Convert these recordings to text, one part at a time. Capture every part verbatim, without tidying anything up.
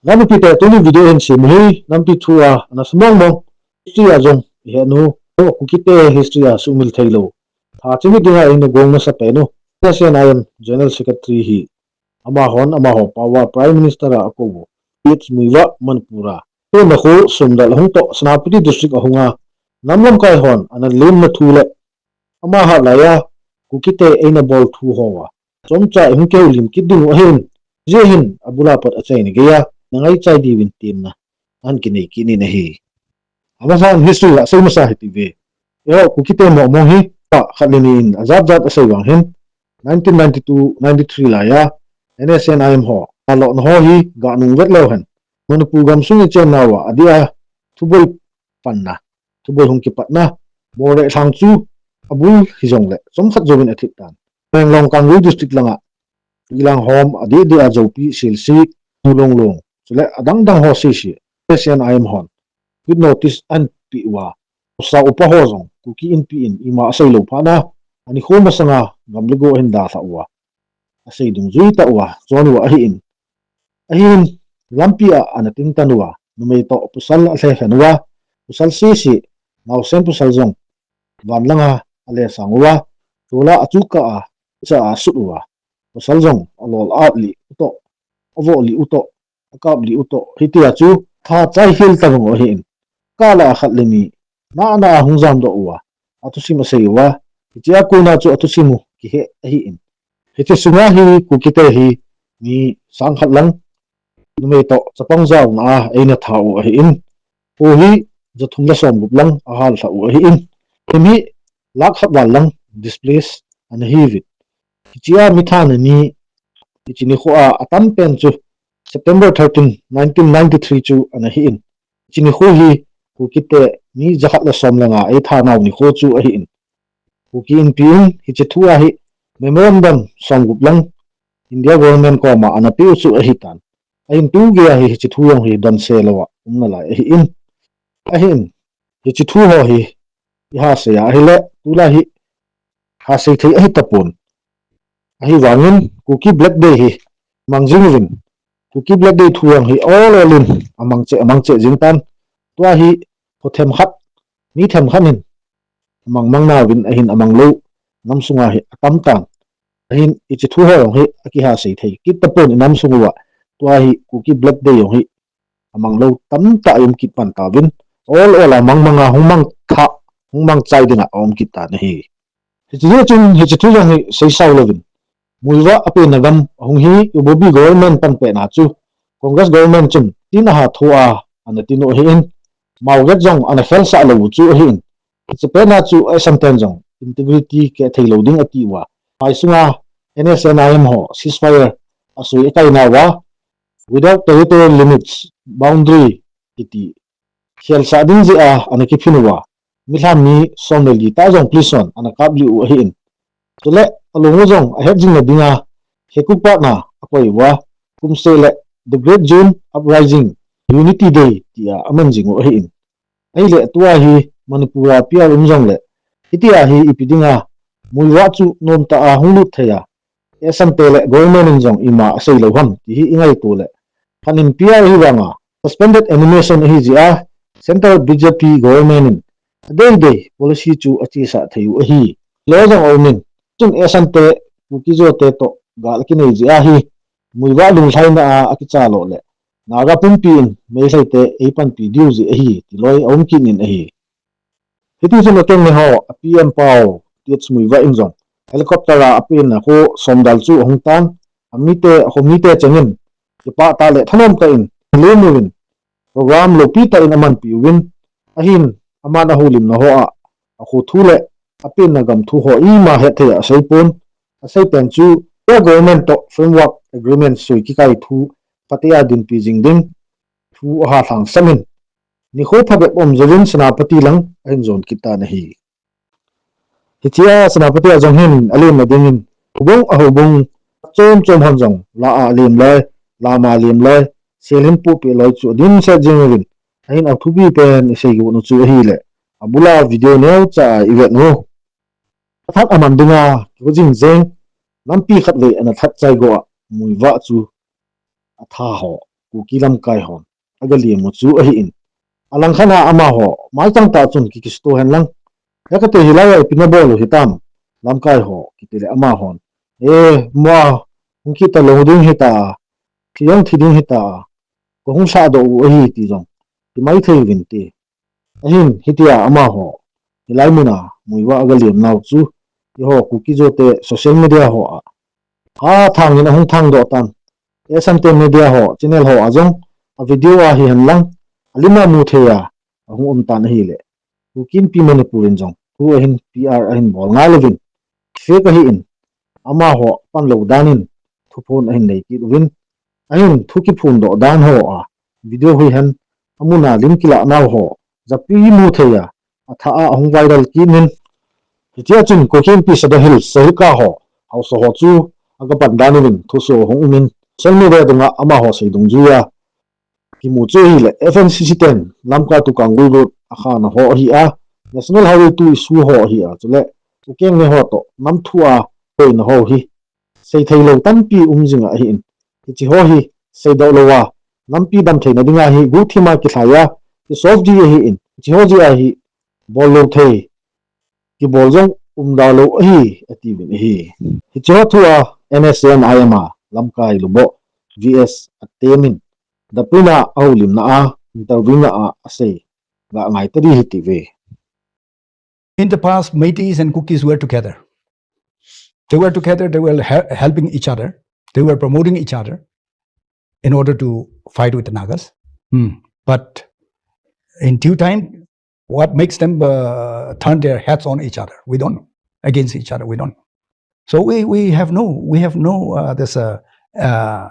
Nampi te tuni video hin sim hi, nampi thu a, ana sumang mong, history a jong, ihe nu, Kuki te history a sumil thei lo. Tha chimi dinga ina gong masa pe nu, S N I M General Secretary hi, ama hon, ama ho, pawa Prime Minister a ako, H Muivah Manipur a. Tuna khu sumdal hung to, Senapati District a hunga, namlam kai hon, ana lim na thu le, ama ha laya, Kuki te eina bol thu ho wa. Chomcha i hung keu lim kit ding u ahin, je hin, abula pat a chaina geiya, na ngai chai diuvin timna, an kinei kit nin ahi. Amasan history la sei masa hi ti ve. Eiho, Kuki te mo mo hi, pa khat le ni in, ajat jat a sei vang hin, nineteen ninety-two ninety-three laya, N S N I M ho, a lo na ho hi, ga nung vet lo hen. Manipur gam sung i chen nawa, adia, thuboi panna, thuboi hung kipatna, Moreh thang chu, abul hi jong le, chom khat jovin a thip tan. Menglong Kanggui District langa, Ilang hom, adi di a jopi, silsi, Mulonglong, chule adang dang ho sisi, S N I M hon, with notice an pi uva, usa upa ho jong, Kuki Inpi in, ima asei lo phat na, ani kho masanga, gam le go hin da tha uva, asei dungjui ta uva, chon uva ahi in. Ahin, lampi a, ana tin tan uva, numei to, pasal a lhe khen uva, pasal sisi, naosen pasal jong, van langa, a le sang uva, tola a chu ka a, cha a sut uva. Pasal jong, a lol at li u to, a vo li u to, a kap li u to, hitia chu, tha chai hil ta vang u ahi in. Kala a khat le ni, na na a hung jam do uva, a thusim a sei uva, hichia kona chu a thusim u, kihe ahi in. Hiche sunga hi, Kuki te hi, mi sang khat lang, numei to, chapang jao na a, eina tha u ahi in. Pu hi, jathum le som gup lang, a hal tha u ahi in. Himi, lakh khat val lang, displace, ana hi vit. Hichia mi thana ni, hichi ni khu a, a tam pen chu, September thirteen, nineteen ninety-three chu ana hi in. Hichi ni khu hi, Kuki te ni jakhat le som le nga ei tha nau ni khu chu ahi in. Kuki Inpi in hichi thu a hi memorandum som gup lang India government koma ana piu chu ahi tan. Ahin tu ge a hi hichi thu jong hi don se lo a um na lai ahi in. Ahin hichi thu ho hi i ha se a hi le tu la hi ha sei thei ahi tapon. Ahi vangin, Kuki Black Day hi, mang jing uvin. Kuki Black Day thu jong hi, ol ol in, amang che, amang che jing tan. Tua hi, kho them khat, mi them khat in, amang mang na uvin, ahin amang lo, nam sunga hi, a tam tan. Ahin, hichi thu ho jong hi, a kiha sei thei. Kit tapon i nam sung uva, tua hi, Kuki Black Day jong hi, amang lo tam ta a um kit pan ta uvin. Ol ol a mang mang a hung mang tha, hung mang chai ding a um kit ta na hi. Hichi jeh chun hichi thu jong hi sei sao lo uvin. Muivah a pen na gam a hung hi U B B government pan pen a chu Congress government chun tin a ha thu a ana tin u ahi in. Mao get jong ana khel sa lo u chu ahi in. Hichi pen a chu a Assam ten jong integrity ke thei lo ding a ti uva. Phai sunga N S N I M ho ceasefire a sui a kai na uva. Without territorial limits, boundary, kiti. Khel sa ding jeh a, ana kiphin uva. Milham mi som le li ta jong police hon, ana kap li u ahi in. Chule, a long u jong, a het jing na ding a, he kuk pat na, a koi uva. Kum se le, The Great June Uprising, Unity Day, ti a, a man jing u ahi in. Ahile, tua hi, Manipur a P R um jong le. Hiti a hi, ipi ding a, Muivah chu, nom ta a, hung lut thei a. Assam te le government in jong ima a sei lo ham, ti hi i ngaito le. Khan in P R hi vang a, suspended animation ahi jeh a, central B J P government in, a dei dei policy chu a chesa thei u ahi. Lo jong a um in, chun Assam te, Kuki Zo te to, gal a kinei jeh a hi, Muivah lunglhaina a, a kicha lo le. Naga pumpi in, Meitei te, ei panpi diu jeh ahi, ti loi a um kit in ahi. Hiti chun a keng ne ho, a P M pau, T H Muivah in jong, helicopter a a pen na kho somdal chu a hung tan, a mite, a kho mite chengin, kipah ta le thanom ta in, le mu in, program lopi ta in a manpi uvin, ahin, aman a hulim na ho a, a kho thu le, a pen na gam thu ho ima het thei a sei pon, a sei pen chu, government to framework agreement sui kikai thu, phatea dinpi jing ding, thu a ha thang samin, Nikho phabep um jouvin Senapati lang ahin jon kit tan ahi. Hichea Senapati a jong hin alemna dingin, houbung a houbung chom chom hon jong la a lem loi, lama lem loi, sel hin pupi loi chu adimset jing uvin, ahin athupi pen isei got u chu ahile, abula video neocha a ivet u. Athat aman dinga, kihou jing jeng, lampi khat vei ana that chai go a, Muivah chu atha ho. Kuki lamkai hon aga lemu chu ahin. Alangkhat a amaho maichang tah chun ki, kisuto hen lang. Hekate hilai a ipi nabol u hitam, lamkai ho kiti le amahon, e, mua, hung kit talou ding hita, thi jong thi ding hita, kahung lhahdoh u ahi ti jong kimai thei uvin ti. Ahin, hitia amaho hilai muna muivah aga lem nau chu, eiho Kuki Zo te social media ho a, athangin ahung thangdoh tan, Esan te media ho, channel ho a jong a video a hihen lang, alim a mu thei a ahung um tan ahile, Kuki Inpi Manipur in jong thu ahin P R ahin bol ngai louvin, fake ahin, amaho panlou dan in thuphon ahin nei kit uvin, ahin thu kiphondoh dan ho a video hihen, amun a lim kilah nau ho, japi mu thei a, athah a ahung viral kit in, hitia chun Kuki Inpi Sadar Hills, Sailka ho haosa ho chu aga pan dan uvin thuso ahung um in, social media dunga amaho sei dungjui a kimu chu ahile, F N C C ten Lamka to Kanggui Road akhana ho ahi a, National Highway two issue ho ahi a, chule Ukeng ne ho toh nam thu a koina ho hi seithei lou tampi um jing ahin, hiche ho hi seidoh louva, nampi damtheina dinga hi guhthima kilhai a kisolve ji ahin, hiche ho jeh a hi bollou thei, kibol jong umda lou ahi, atiuvin ahi. Hiche ho thu a N S C N I M a lamkai luboh V S Atem in, The Print a ahoulimna a interview na a asei, ga ngai tadi hitiuve. In the past, Meiteis and Kukis were together. They were together, they were he- helping each other, they were promoting each other in order to fight with the Nagas. Hmm. But in due time, what makes them uh, turn their heads on each other? We don't know. Against each other, we don't know. So we, we have no we have no uh, this uh, uh,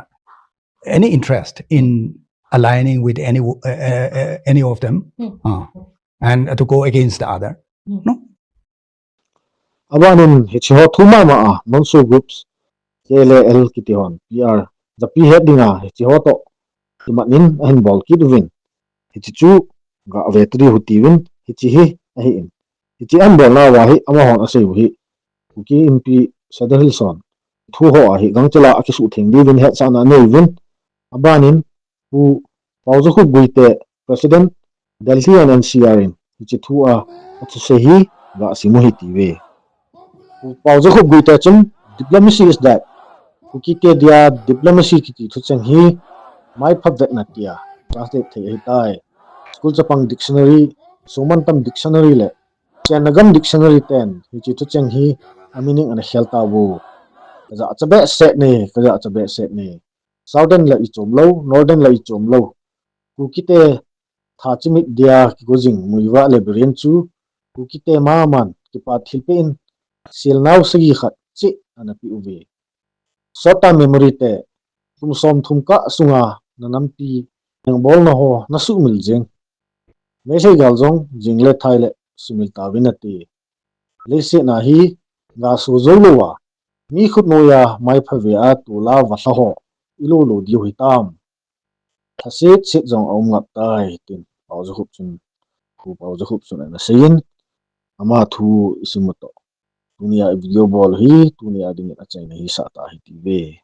any interest in aligning with any uh, uh, uh, any of them uh, and to go against the other. No. Abanin hiche ho thu mama a non-SoO groups, K L A L kiti hon P R japi het dinga hiche ho toh kimat in ahin bol kit uvin, hiche chu ga ve tadi hitiuvin, hiche hi ahin. Hiche ahin bolna uva hi amahon asei u hi, Kuki Inpi Sadar Hills hon thu ho a hi gangchela akisuhtheng diuvin hetsahna anei uvin, abanin Pu Paojakhup Guite, President, Delhi and N C R in hiche thu a athusei hi ga sim u hitiuve. Pu Paojakhup Guite chun, diplomacy is that, Kuki te dia diplomacy kiti thucheng hi maipha vetna tia translate thei ahitai. School chapang dictionary, Sumantam dictionary le Chennagam dictionary ten hiche thucheng hi a meaning ana khel tauve. Kajahcha behseh e, kajahcha behseh e. Southern la ichom lou, Northern la ichom lou, Kukite tha chimit dia kigo jing muivah le biren chu Kukite maman kipa thilpeh in selnau sagi khat cheh ana peh uve. Short term memory te, kum somthum kah sunga na nampi nengbolna ho nasuhmil jeng. Meitei gal jong jing le thai le sumil tauvin ati. Leiset a hi gaso jou louva, mi khut noiya maipha ve a tola valha ho ilou lou diu hitam. Lhaset set jong aum ngap tai, tin Paojakhup chun, Pu Paojakhup chun ana seiyin, ama thu isim u toh, tunia i video bol hi tunia dingin achaina hisah ta hitiuve.